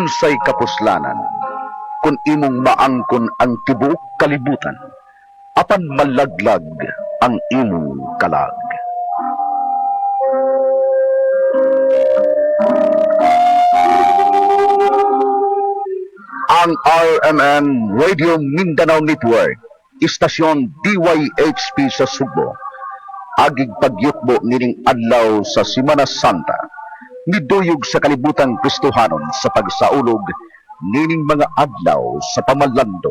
Unsay kapuslanan kung imong maangkon ang tibuok kalibutan apan malaglag ang imong kalag? Ang RMN Radio Mindanao Network, istasyon DYHP sa Sugbo, agig pagyutbo nining adlaw sa Semana Santa, niduyog sa kalibutan Kristohanon sa pagsaulog nining mga adlaw sa pamalando.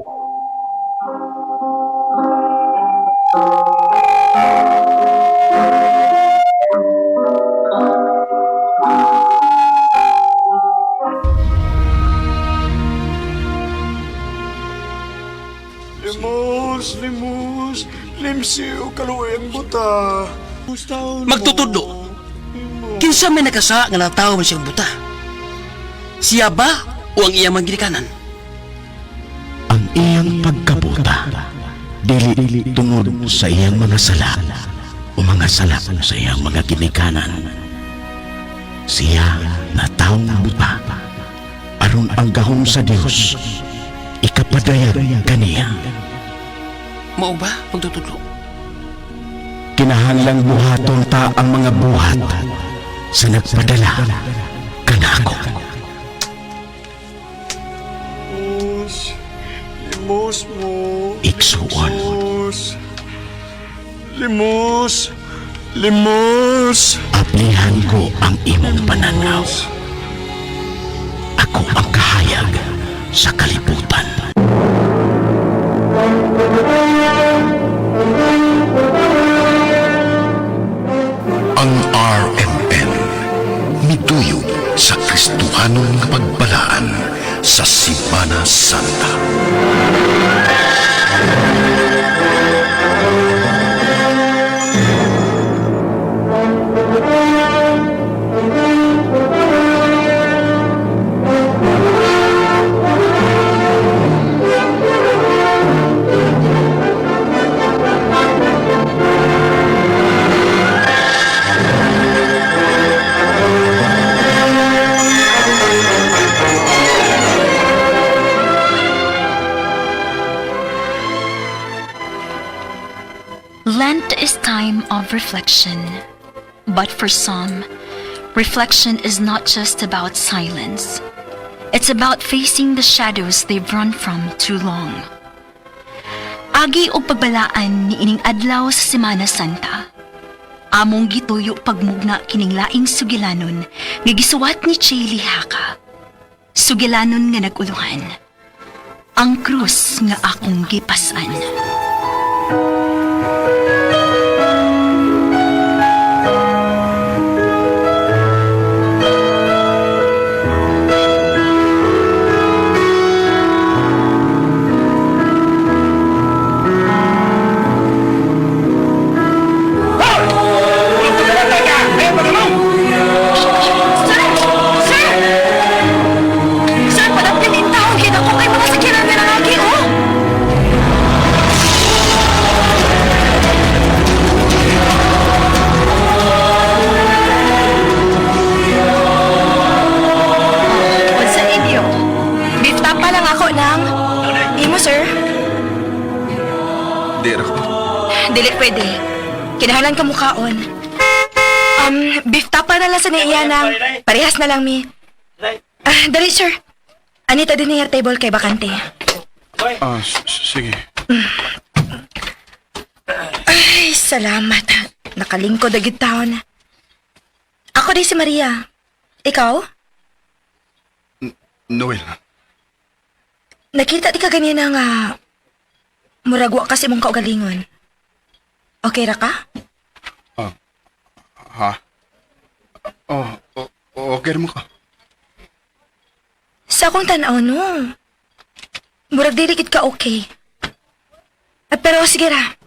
Limos, limos, limsiw, kaluoy ang buta. Magtutudlo. Kinsa may nakasa nga natawo man siyang buta? Siya ba o ang iyang mga ginikanan? Ang iyang pagkabuta dili tungod sa iyang mga sala o mga sala sa iyang mga ginikanan. Siya na taong buta aron ang gahom sa Dios ikapadayag kaniya. Mao ba pagtutudlo? Kinahanglang buhaton ta ang mga buhat sa nagpadala kanako. Limos, limos mo. Igsuon, Limos, limos, limos. Aplihan ko ang imong pananaw. Ako ang kahayag sa kalibutan. Ang RMN niduyog sa Kristohanon nga pagbalaan sa Semana Santa. Lent is time of reflection. But for some, reflection is not just about silence. It's about facing the shadows they've run from too long. Agi og pagbalaan ni ining adlaw sa Semana Santa. Among gituyo pagmugna kining laing sugilanon nga gisuwat ni Chayli Haka. Sugilanon nga naguluhan. Ang krus nga akong gipasan. Sir! Sir! Sir, padapit in taon. Kaya ko kay mga sakyanan nga nangagi, oh! What's sa inyo? Beef tapa lang ako ng... Imo, sir? Di ra ko. Dili pwede. Kinahanglan ka mukaon. Beef tapa na lang sa niya ng... Parehas na lang, mi. Ah, dali, sir. Anita din niya table kay bakante. Ah, sige. Ay, salamat. Nakalingkod agad taon. Ako di si Maria. Ikaw? Noel. Nakita di ka ganyan nga... Muragwa kasi mong kaugalingon. Okay ra ka? Ha? Oh, okay mo ka. Sa akong tanaw, no. Murag dili gid ka okay. Ah, pero sige ra.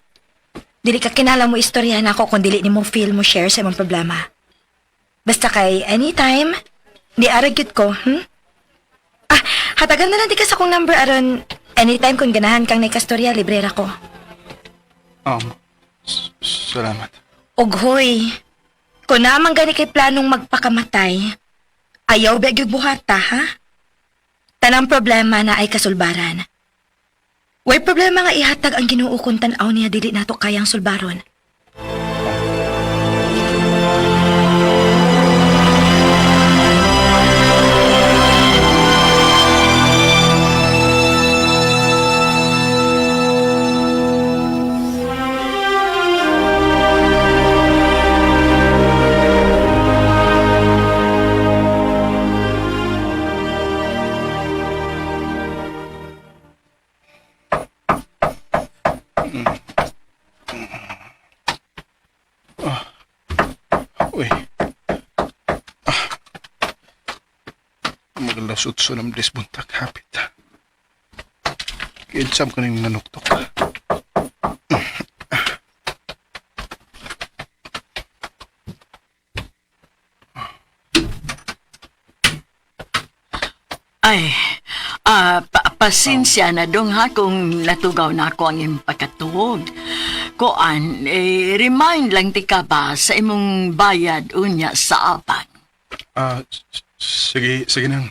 Dili ka kinala mo istorya na ako kung dili nimo feel mo share sa imong problema. Basta kay anytime, di ara gyud ko? Ah, hatagan na lang di ka sa akong number aron anytime kung ganahan kang nakastorya, libre ra ko. Salamat. Og hoy, kung naman gani kay planong magpakamatay, ayaw ba gyud buhata, ha? Tanang problema na ay kasulbaran. Way problema nga ihatag ang Ginoo kung tan-aw niya dili nato kayang sulbaron. Uy. Magalas utso ng desbuntag hapit. Kinsam ko na yung nanuktok. Ay, pasensya na dong ha kung natugaw na ako ang iyong pagkatuog. Kuan, eh, remind lang ti ka ba sa imong bayad unya sa apang. Sige, sige nang.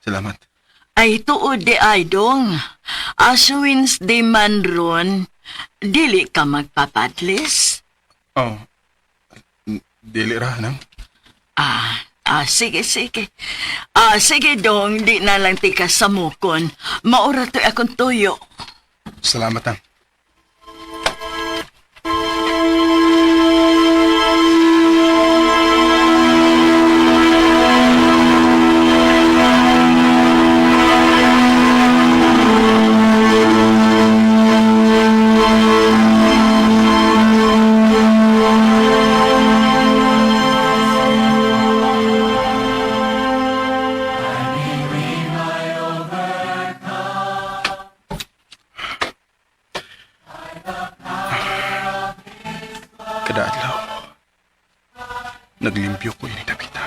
Salamat. Ay, tuod di ay dong. As Wednesday man ron, dili ka magpapadlis. Oh. Dili ra nang. Sige, sige. Sige dong, di na lang ti ka samukon. Maura to'y akong tuyo. Salamat nang. Kada adlaw, naglimpyo ko ini Davida.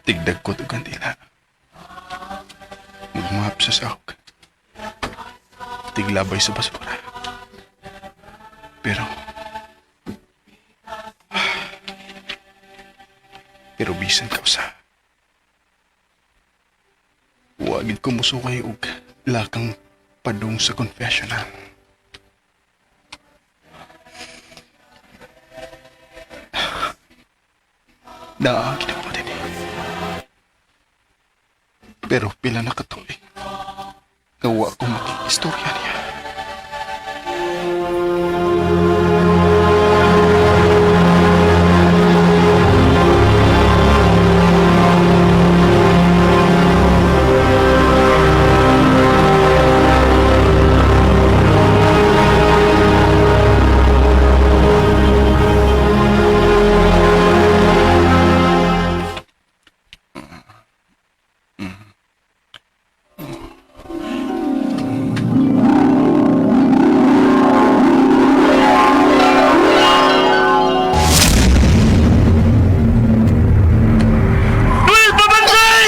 Tigdag ko og kandila. Magmahap sa sahog. Tiglabay sa basura. Pero, pero bisan ka usa. Wagid ko musukay og lakang padung sa confessional. Naagin ako din eh. Pero pila na katuig. Gawa ko makikistorya niya. Noel, pabansay!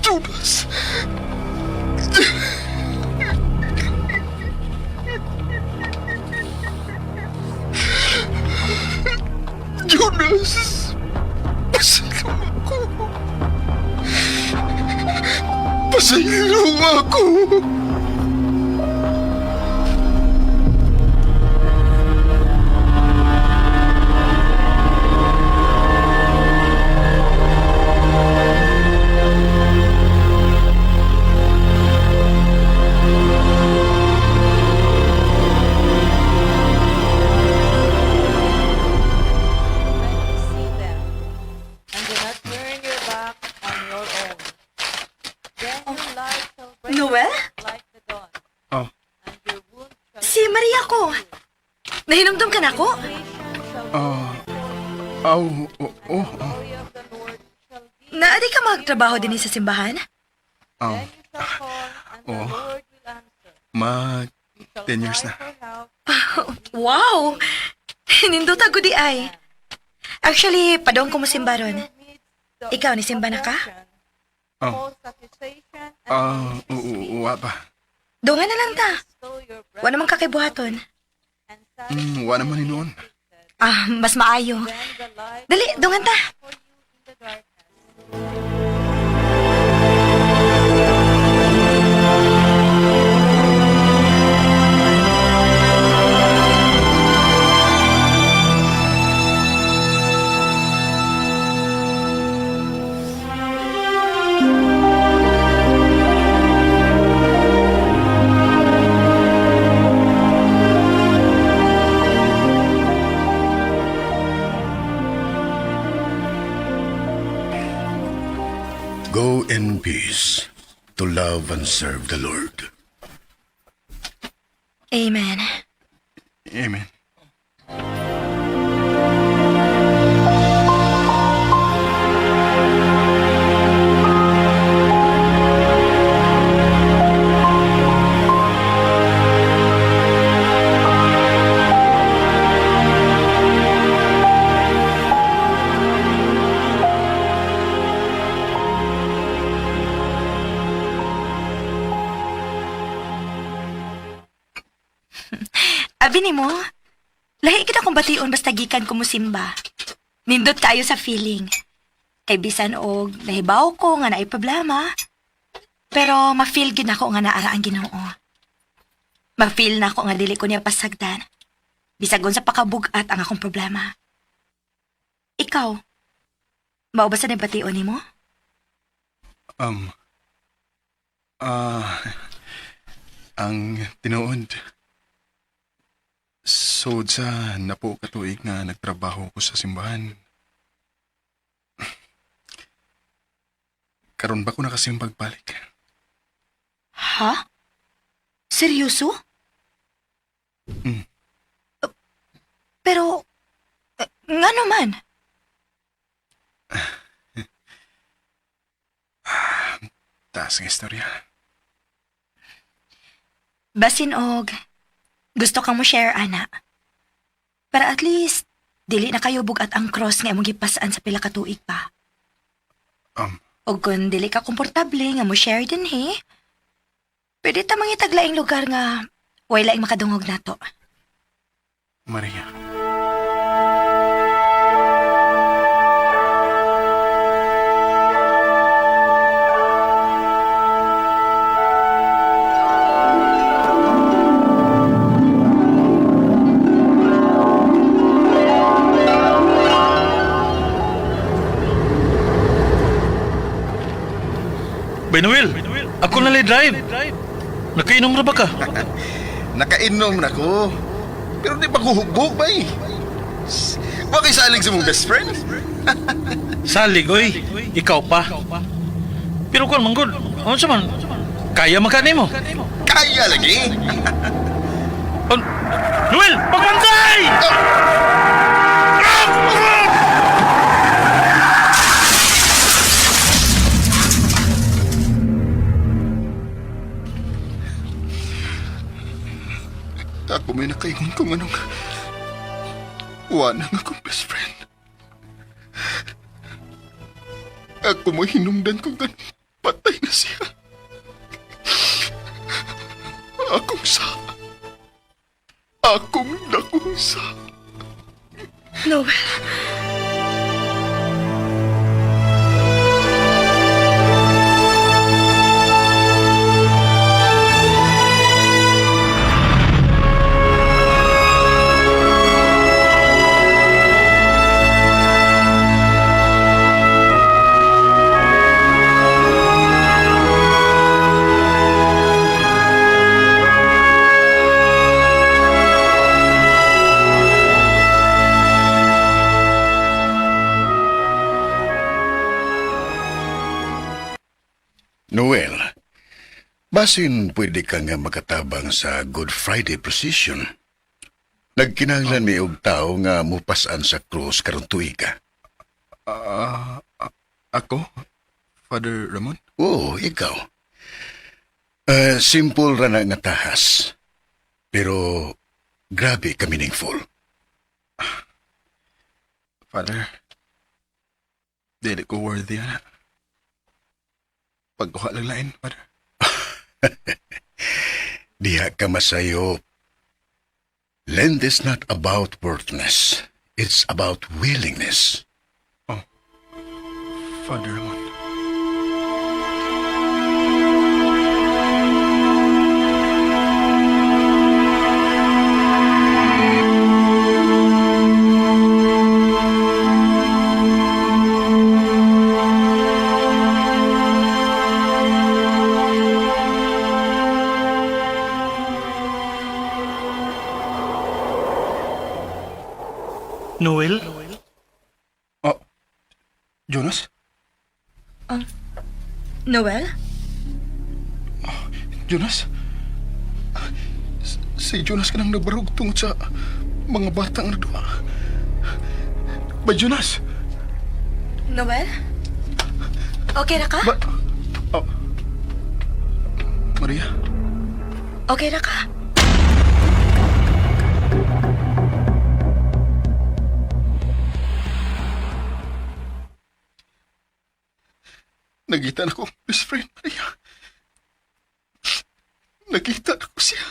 Jonas! Jonas! Pasaylo ako! Pasaylo ako! And you see them, and do not turn your back on your own. Then your light shall break Noel? like the dawn, Oh, and your wound shall Si Maria ko. Nahinumdum ka na ko? nation shall ah, aw, oh, oh, oh, glory of the Lord shall be. Naadi ka magtrabaho din sa simbahan? oh. Then you shall call, and the Oh. Lord will answer. Mag, You 10 years na. Wow! Nindot ako di ay. Actually, padong ko mo simba ron. Ikaw, nisimba na ka? Oh. Ah, oo, wa pa. Dungan na lang ta. Wa naman kakaibuhaton. Wa naman hinuon. Ah, mas maayo. Dali, dungan ta. Go in peace to love and serve the Lord. Amen. Amen. Abi nimo, lahi kita kong bation basta gikan ko musimba. Nindot kayo sa feeling. Kay bisan og nahibaw ko nga naay problema. Pero ma-feel gid nako nga naara ang Ginoo. Ma-feel na ako nga dili ko niya pasagdan. Bisag unsa pa kabugat ang akong problema. Ikaw, mao ba sa nabation nimo? Um, ah, ang tinuod, sod sa napo katuig nga nagtrabaho ko sa simbahan. Karon ba ko nakasimbag balik? Ha? Seryoso? Mm. Pero, nga naman. Taas ng istorya. Basin og, gusto kang mo share, ana. Para at least, dili na kayo bugat ang cross nga imong gipasaan sa pila ka tuig pa. Og kung dili ka komportable nga mo share din he, pwede ta mangitag laing lugar nga way laing makadungog nato. Maria. Bay Noel, ako na drive. Nakainom ra ba ka? Nakainom na ko. Pero di pa ko hugbog, bay. Wa kay salig sa mong best friend? Salig, oy. Ikaw pa. Pero kung manggod, unsa man? Kaya man ka nimo. Kaya lagi. Noel, pagbantay! Ako may nakaingon kung anong wa na nga akong best friend. Ako mo hinungdan kung ganun. Patay na siya. Akong sa. Akong dakong sa. Noel. Noel, basin pwede ka nga makatabang sa Good Friday procession. Nagkinahanglan mi og tao nga mupasan sa krus karon tuiga. Ah, ako? Father Ramon? Oo, ikaw. Simple ra na nga tahas. Pero grabe ka meaningful. Father, dili ko worthy ana. Pagkuha lang lain, Father. Diha ka masayop. Lent is not about worthness. It's about willingness. Oh, Father Ramon. Noel? Oh, Jonas? Noel? Jonas? Si Jonas ka nang nagbarog tungod sa mga batang nagduwa. Ba, Jonas? Noel? Okay ra ka? Ba... Oh. Maria? Okay ra ka? Nagita na ko ang best friend, Maria. Nakita na ko siya.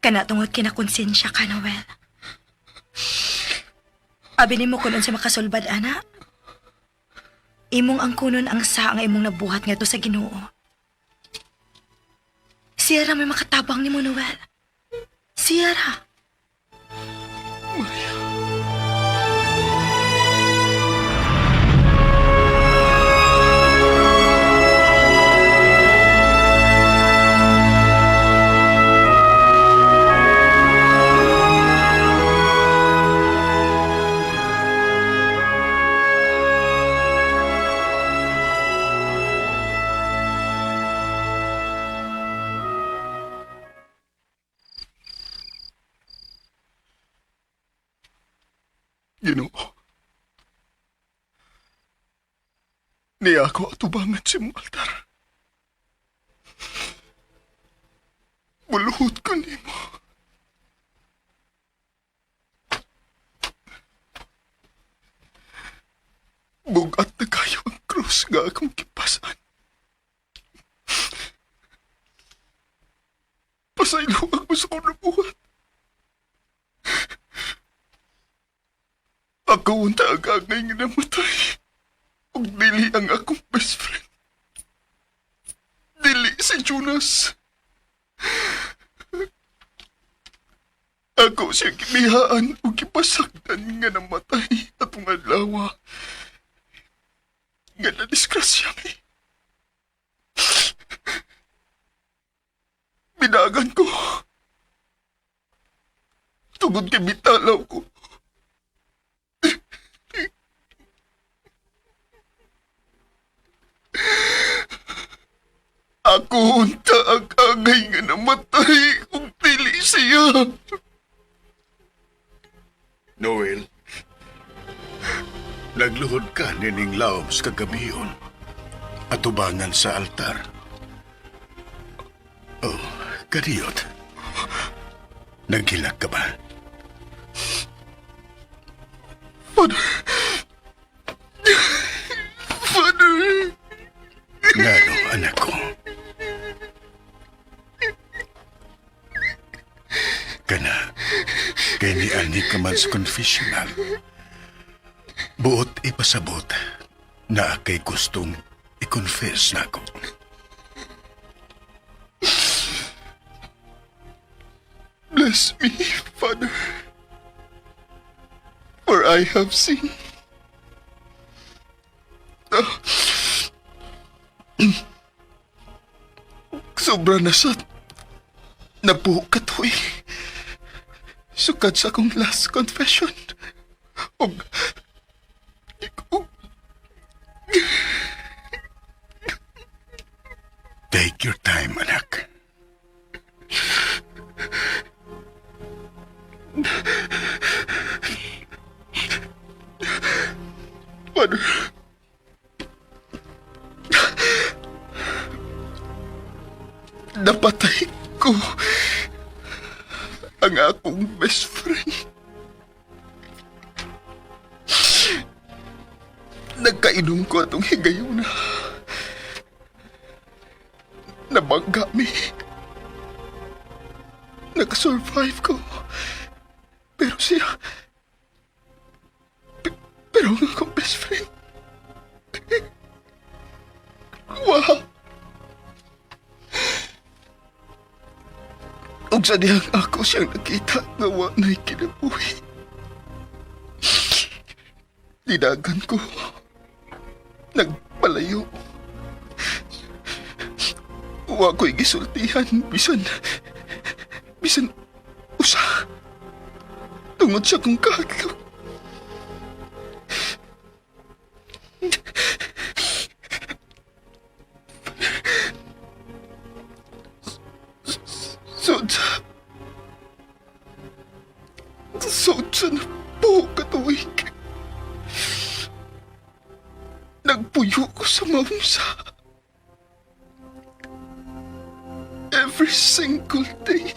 Kana tungod kinakonsensya ka, Noel. Abi nimo kun unsa makasulbad ana. Imong ang kunon ang sa nga imong nabuhat ngadto sa Ginoo. Siya ra may makatabang nimo, Noel. Siya ra. Maria. Ginoo. Niya ako atubangan sa imong altar. Buluhot ko nimo. Bugat na kayo ang krus nga akong kipasan. Pasaylo ang gusto kong nabuhat. Ako unta ang agay nga namatay. Ug dili ang akong best friend. Dili si Jonas. Ako siya gibihaan ug gipasagdan nga namatay atong adlaw. Nga nadisgrasya mi. Binagan ko. Tungod kay bitalaw ko. Ako unta ang angay nga namatay kung dili siya. Noel, nagluhod ka nining laom sa kagabion at tubangan sa altar. Oh, kadiyot. Naghilak ka ba? Father. Father. Ngano, anak ko. Kana, kay ni ani ka man sa confessional. Buot ipasabot na kay gustong i-confess na ako. Bless me, Father. For I have sinned. Ah. Sobra na sa nabukat, huy. Sukad sa akong last confession. Og, og Take your time, anak. Father. Napatay ko ang akong best friend. Nagkainom ko atong higayuna. Nabangga mi. Nakasurvive ko. Pero siya... Pero ang akong best friend... Wow! Ug sa dihang ako siyang nakita nga wa na'y kinabuhi. Dinagan ko. Nagpalayo. Wa ko'y gisultihan bisan usa. Tungod sa kong kahadlok. Sud sa na po katuig. Nagpuyo ko sa mamsa. Every single day.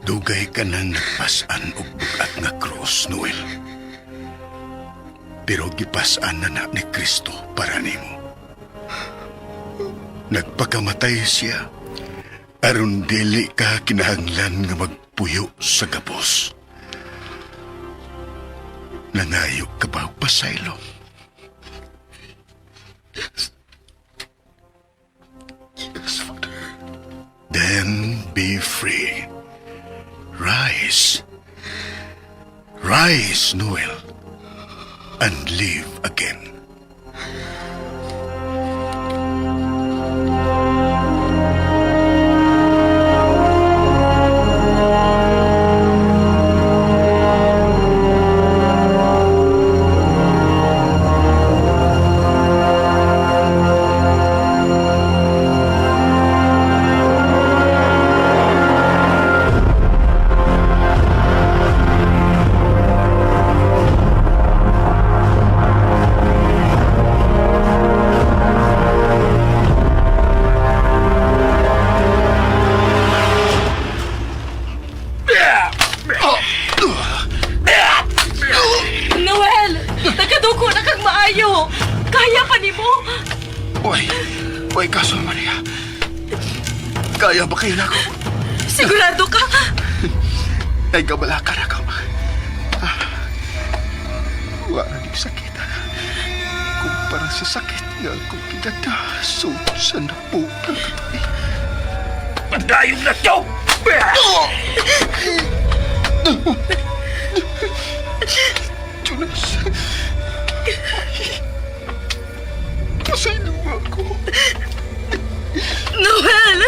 Dugay ka nang nagpasan og bugat nga krus, Noel. Pero gipasan na na ni Kristo para nimo. Nagpakamatay siya aron dili ka kinahanglan nga magpuyo sa gabos. Nangayo ka ba og pasaylo? Yes, Father. Then be free. Rise. Rise, Noel, and live again. Noel! Nakaduko na kang maayo! Kaya pa nimo! Uy, uy, kaso Maria. Kaya ba kayo na ako? Sigurado ka? Ay, kabalakan ako. Ah, wala na sakit. Kumpara sa sakit nga akong kinadaso sa napo ng katuig. Padayong na to! Jonas. Pasaylo ako. Noel!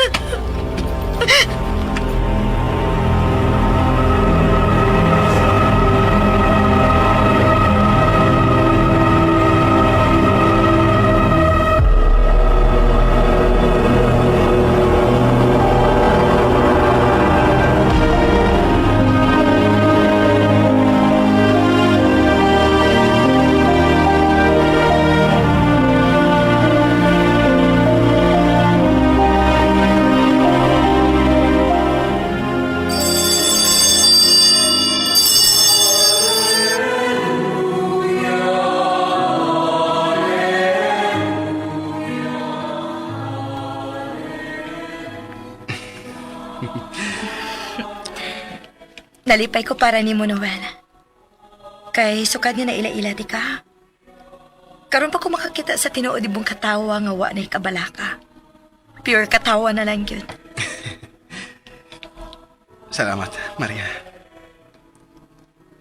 Nalipay ko para ni mo, Noel. Kay sukad nga naila-ila di ka. Karon pa ko makakita sa tinuod ibong katawa nga wa na'y kabalaka. Pure katawa na lang yun. Salamat, Maria.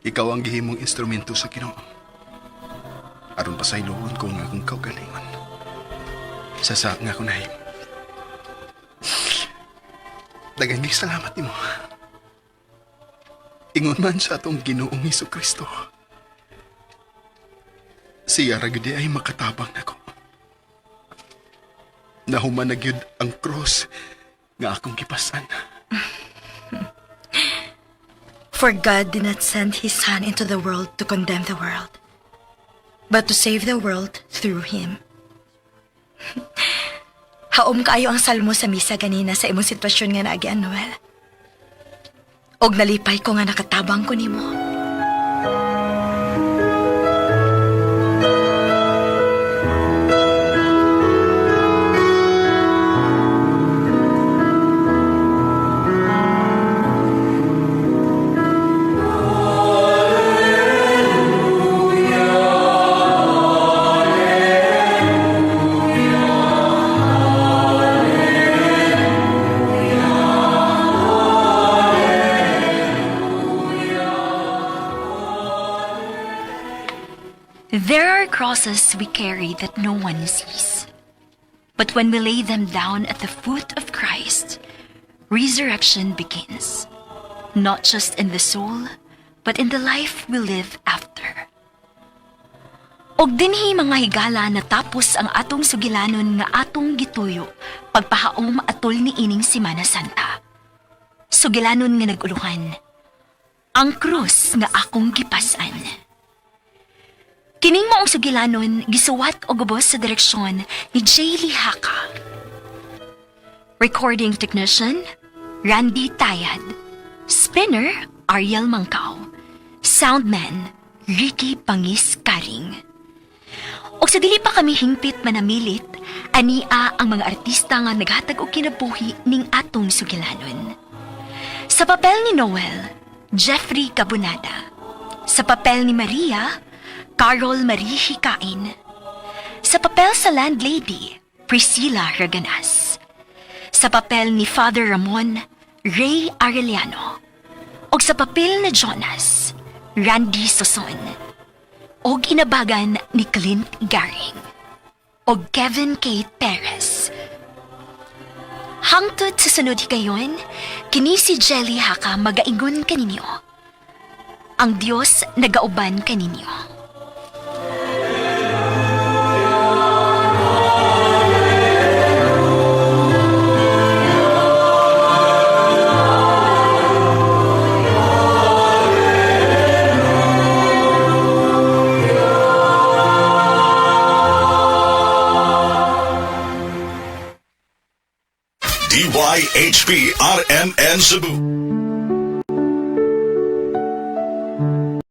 Ikaw ang gihimong instrumento sa Ginoo. Aron pasayloon ko nga akong kaugalingon. Sa nga ako nahimo. Daghang salamat nimo. Ingon man sa atong Ginoong Hesus Kristo. Siya ra gyud ay makatabang nako. Nahuman na gyud ang cross nga akong gipasan. For God did not send His Son into the world to condemn the world, but to save the world through Him. Haom kaayo ang salmo sa misa ganina sa imong sitwasyon nga naagian, Noel. Og nalipay ko nga nakatabang ko nimo. There are crosses we carry that no one sees. But when we lay them down at the foot of Christ, resurrection begins. Not just in the soul, but in the life we live after. Og dinhi mga higala natapos ang atong sugilanon nga atong gituyo pagpahaom atol ni ining Simana Santa. Sugilanon nga naguluhan. Ang krus nga akong gipasan. Kining maong sugilanon gisuwat og ubos sa direksyon ni J. Lee Haka. Recording technician, Randy Tayad. Spinner, Ariel Mangkaw. Soundman, Ricky Pangis Karing. Og sa dili pa kami hingpit manamilit, ania ang mga artista nga naghatag og kinabuhi ning atong sugilanon. Sa papel ni Noel, Jeffrey Cabonada. Sa papel ni Maria, Carol Marie Hikain. Sa papel sa landlady, Priscilla Raganas. Sa papel ni Father Ramon, Ray Arellano. Og sa papel ni Jonas, Randy Soson. Og inabagan ni Clint Garing. Og Kevin Kate Perez. Hangtod sa sunod higayon, kini si Jelly Haka magaingon kaninyo. Ang Dios nagauban kaninyo. DYHP RMN Cebu.